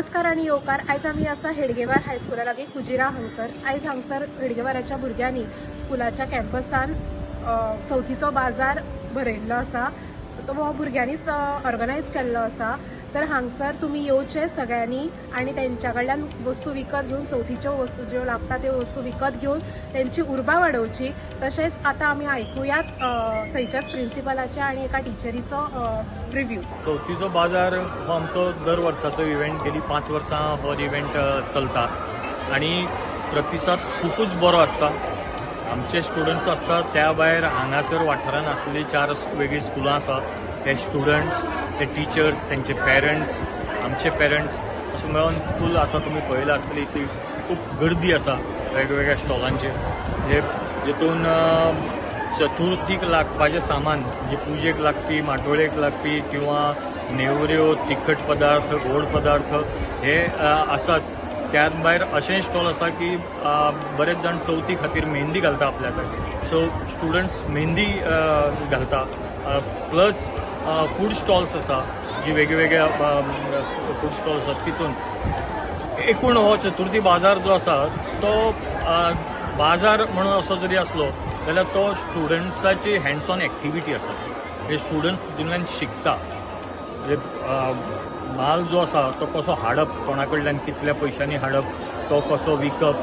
नमस्कार आनी येवकार. आयज आमी आसा हेडगेवार हायस्कुला लागीं कुजिरा हांगसर. आयज हांगसर हेडगेवाराच्या भुरग्यांनी स्कुलाच्या कॅम्पसान चवथीचो बाजार भरयल्लो आसा. तो हो भुरग्यांनीच ऑर्गनायज केल्लो आसा. तर हांगसर तुमी येवचे सगळ्यांनी आनी तेंच्या कडल्यान वस्तू विकत घेवन, चवथीच्यो वस्तू ज्यो लागता त्यो वस्तू विकत घेवन तेंची उर्बा वाडोवची. तशेंच आतां आमी आयकुयात थंयच्याच प्रिंसिपलाच्या आनी एका टिचरीचो रिव्यू. चवथीचो बाजार हो आमचो दर वर्साचो इव्हेंट. गेली 5 वर्सां हो इव्हेंट चलता आनी प्रतिसाद खुबूच बरो आसता. आमचे स्टुडंट्स आसता, त्या भायर हांगासर वाठारान आसलेली चार वेगळीं स्कुलां आसा, ते स्टुडंट्स, ते टिचर्स, तेंचे पेरंट्स, आमचे पेरंट्स अशें मेळोन फूल. आतां तुमी पळयलां आसतली ती खूब गर्दी आसा वेगवेगळ्या स्टॉलांचेर, म्हणजे जितून चतुर्थीक लागपाचें सामान, म्हणजे पुजेक लागपी, माटोळेक लागपी किंवा नेवऱ्यो, तिखट पदार्थ, गोड पदार्थ हे आसाच. त्याच भायर अशेंय स्टॉल आसा की बरेच जाण चवथी खातीर मेहंदी घालता आपल्या हाताक, सो स्टुडंट्स मेहंदी घालता. प्लस फूड स्टॉल्स आसा, जी वेगवेगळ्या फूड स्टॉल्स आसात. तितून एकूण हो चतुर्थी बाजार जो आसा तो बाजार म्हणून असो जरी आसलो जाल्यार तो स्टुडंट्साची हँड्स ऑन एक्टिविटी आसा. म्हणजे स्टुडंट्स तितूंतल्यान शिकता, म्हणजे माल जो आसा तो कसो हाडप, कोणा कडल्यान कितल्या पयशांनी हाडप, तो कसो विकप,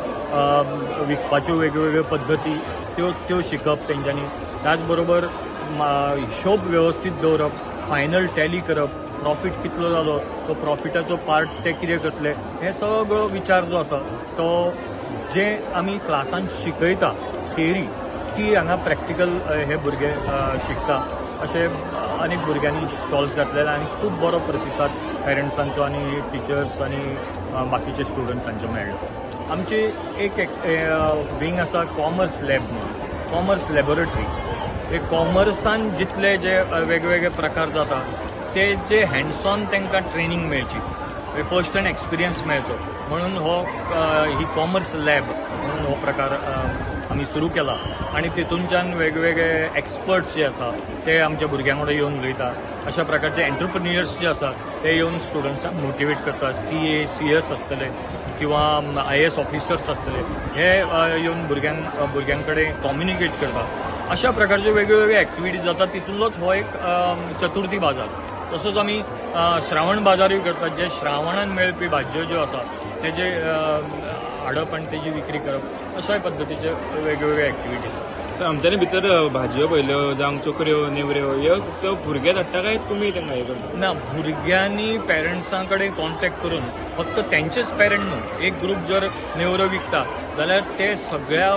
विकपाच्यो वेगवेगळ्यो पद्दती त्यो त्यो शिकप तेंच्यांनी. त्याच बरोबर हिशोब वेवस्थीत दवरप, फायनल टॅली करप, प्रॉफीट कितलो जालो, तो प्रॉफिटाचो पार्ट ते कितें करतले, हे सगळो विचार जो आसा तो जे आमी क्लासान शिकयता थेरी, ती हांगा प्रॅक्टिकल हे भुरगे शिकता. अशे अनेक भुरग्यांनी स्टॉल्स घातलेले आनी खूब बरो प्रतिसाद पेरंट्सांचो आनी टिचर्स आनी बाकीचे स्टुडंट्सांचो मेळ्ळो. आमची एक विंग आसा कॉमर्स लॅब म्हणून, कॉमर्स लॅबोरेटरी. हे कॉमर्सान जितले जे वेगवेगळे प्रकार जाता ते जे हँड्स ऑन तांकां ट्रेनींग मेळची, फर्स्ट हँड एक्सपिरियन्स मेळचो म्हणून हो ही कॉमर्स लॅब म्हणून हो प्रकार आमी सुरू केला. आनी तितूनच्यान वेगवेगळे एक्सपर्ट्स जे आसा ते आमच्या भुरग्यां कडेन येवन उलयता. अशा प्रकारचे एंटरप्रिन्युअर्स जे आसा ते येवन स्टुडंट्सांक मोटिवेट करता. सीए, सीएस आसतले किंवा आयएएस ऑफिसर्स आसतले, हे येवन भुरग्यां कडेन कम्युनिकेट करता. अशा प्रकारच्यो वेगळ्यो वेगळ्यो एक्टिविटीज जाता. तितूंतलोच हो एक चतुर्थी बाजार. तसोच आमी श्रावण बाजारूय करतात, जे श्रावणान मेळपी भाजयो ज्यो आसा तेजे हाडप आनी तेजी विक्री करप, अशाय पद्दतीचे वेगवेगळे एक्टिविटीज. तर आमच्यानी भितर भाजयो पळयल्यो, जावं चोकऱ्यो, नेवऱ्यो, ह्यो फक्त भुरगे धाडटा काय तुमी तांकां हें करता? ना, भुरग्यांनी पेरंट्सां कडेन कॉन्टेक्ट करून, फक्त तेंचेच पेरंट न्हू, एक ग्रूप जर नेवऱ्यो विकता जाल्यार ते सगळ्या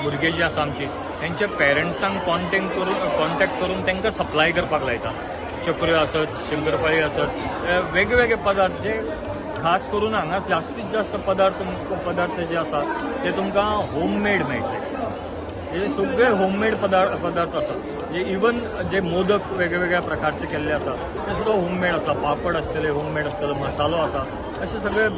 भुरगे जे आसा आमची तेंच्या पेरंट्सांक कॉन्टेक्ट करून तांकां सप्लाय करपाक लायता. चकऱ्यो आसत, शंकरपाळी आसत, वेगवेगळे पदार्थ जे खास करून हांगा जास्तीत जास्त पदार्थ पदार्थ जे आसा ते तुमकां होममेड मेळटले. हे सगळे होममेड पदार्थ पदार्थ आसा. म्हणजे इवन जे मोदक वेगवेगळ्या प्रकारचे केल्ले आसा ते सुद्दां होममेड आसा. पापड आसतले होममेड आसतलो, मसालो आसा. अशे सगळे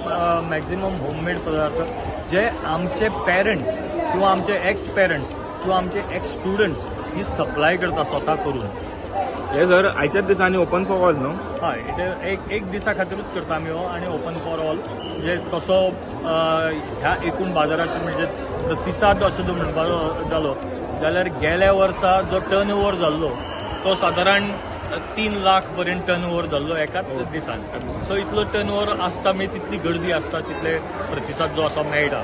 मॅक्झिमम होममेड पदार्थ जे आमचे पेरंट्स किंवा आमचे एक्स पेरंट्स किंवा आमचे एक्स स्टुडंट्स ही सप्लाय करता स्वता करून. हे सर, आयच्याच दिसांनी ओपन फॉर ऑल न्हू? हय, ते एक एक दिसा खातीरूच करता आमी हो आनी ओपन फॉर ऑल. म्हणजे तसो ह्या एकूण बाजाराचो म्हणजे प्रतिसाद असो जो म्हणपाचो जालो जाल्यार गेल्या वर्सा जो टर्न ओवर जाल्लो तो सादारण 3 लाख पर्यंत टर्न ओवर जाल्लो एकाच दिसान. सो इतलो टर्न ओवर आसता मागीर तितली गर्दी आसता, तितले प्रतिसाद जो आसा मेळटा.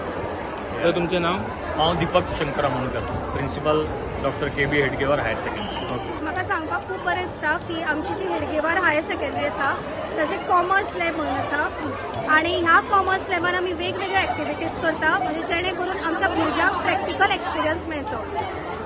तर तुमचें नांव? हांव Deepak Shankar Amonkar, principal, doctor K B Hedgewar higher secondary. म्हाका सांगपाक खूब बरें दिसता की आमची जी हेडगेवार हायर सेकंडरी आसा ताजें कॉमर्स लॅब म्हणून आसा आनी ह्या कॉमर्स लॅबान आमी वेगवेगळ्यो एक्टिविटीज करता, म्हणजे जेणे करून आमच्या भुरग्यांक प्रॅक्टिकल एक्सपिरियन्स मेळचो.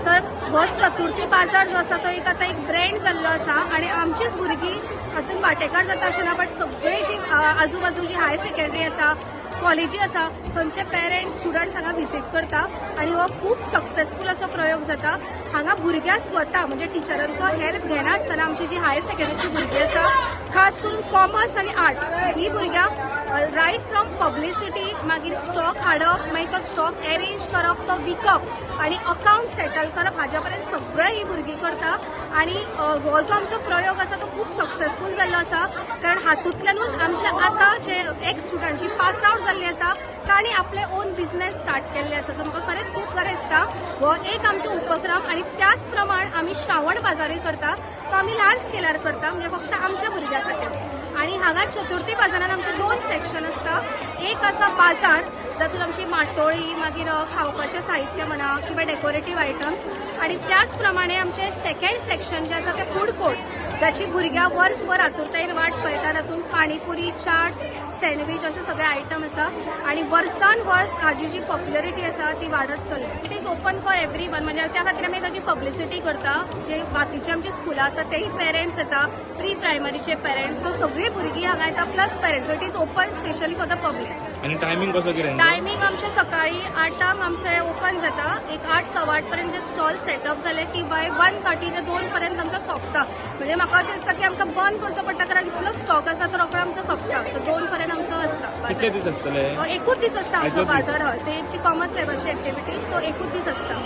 तर हो चतुर्थी बाजार जो आसा तो एक आतां एक ब्रँड जाल्लो आसा आनी आमचीच भुरगीं हातूंत वांटेकार जाता अशें ना, बट सगळी जी आजूबाजू जी हायर सेकंडरी आसा, कॉलेजी आसा, थंयचे पेरंट्स, स्टुडंट्स हांगा विजीट करता आनी हो खूब सक्सेसफूल असो प्रयोग जाता. हांगा भुरग्यां स्वता, म्हणजे टिचरांचो हेल्प घेनासतना आमची जी हायर सेकंडरीची भुरगीं आसा खास करून कॉमर्स आनी आर्ट्स ही भुरग्यांक रायट फ्रॉम पब्लिसिटी, मागीर स्टॉक हाडप, मागीर तो स्टॉक अरेंज करप, तो विकप आनी अकाउंट सेटल करप, हाज्या पर्यंत सगळें ही भुरगीं करता. आनी हो जो आमचो प्रयोग आसा तो खूब सक्सेसफूल जाल्लो आसा, कारण हातूंतल्यानूच आमचे आतां जे एक्स स्टुडंट जी पास आवट जाल्ली आसा तांणी आपले ओन बिझनेस स्टार्ट केल्ले आसा. सो म्हाका खरेंच खूब बरें दिसता. हो एक आमचो उपक्रम आनी त्याच प्रमाण आमी श्रावण बाजारूय करता. तो आमी ल्हान स्केलार करता, म्हणजे फक्त आमच्या भुरग्यां खातीर. आनी हांगा चतुर्थी बाजारान आमचे दोन सेक्शन आसता. एक आसा बाजार, जातून आमची माटोळी, मागीर खावपाचें साहित्य म्हणा किंवा डेकोरेटीव आयटम्स. आनी त्याच प्रमाणे आमचे सेकंड सेक्शन जें आसा तें फूड कोर्ट, जाची भुरग्यां वर्सभर आतुरतायेन वाट पळयता. तातूंत पाणीपुरी, चाट्स, सँडवीच अशे सगळे आयटम आसा आनी वर्सान वर्स हाजी जी पॉप्युलरिटी आसा ती वाडत चल्ल्या. It is open for everyone, म्हणजे त्या खातीर आमी ताजी पब्लिसिटी करता. जे बाकीचे आमची स्कुलां आसा तेय पेरंट्स येता, प्री प्रायमरीचे पेरंट्स, सो सगळीं भुरगीं हांगा येता plus parents. So it is open specially for the public. आनी टायमींग कसो कितें? टायमींग आमचे सकाळी 8 आंक आमचे ओपन जाता. एक 8, 8:15 पर्यंत जे स्टॉल सेटअप जाले की बाय 1:30 ते 2 पर्यंत आमचो सोंपता. म्हणजे म्हाका अशें दिसता की आमकां बंद करचो पडटा, कारण इतलो स्टॉक आसा तो रोकडो आमचो खपता. सो 2 पर्यंत आमचो आसता. कितले दीस आसतले? एकूच दीस आसता आमचो एकूच दीस. बाजार. हय, ते कॉमर्स लॅबाची एक्टिविटी, सो एकूच दीस आसता.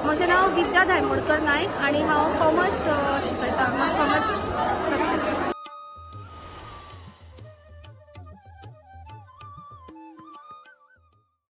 म्हजें नांव विद्या धायमोडकर नायक आनी हांव कॉमर्स शिकयता, कॉमर्स सब्जेक्ट.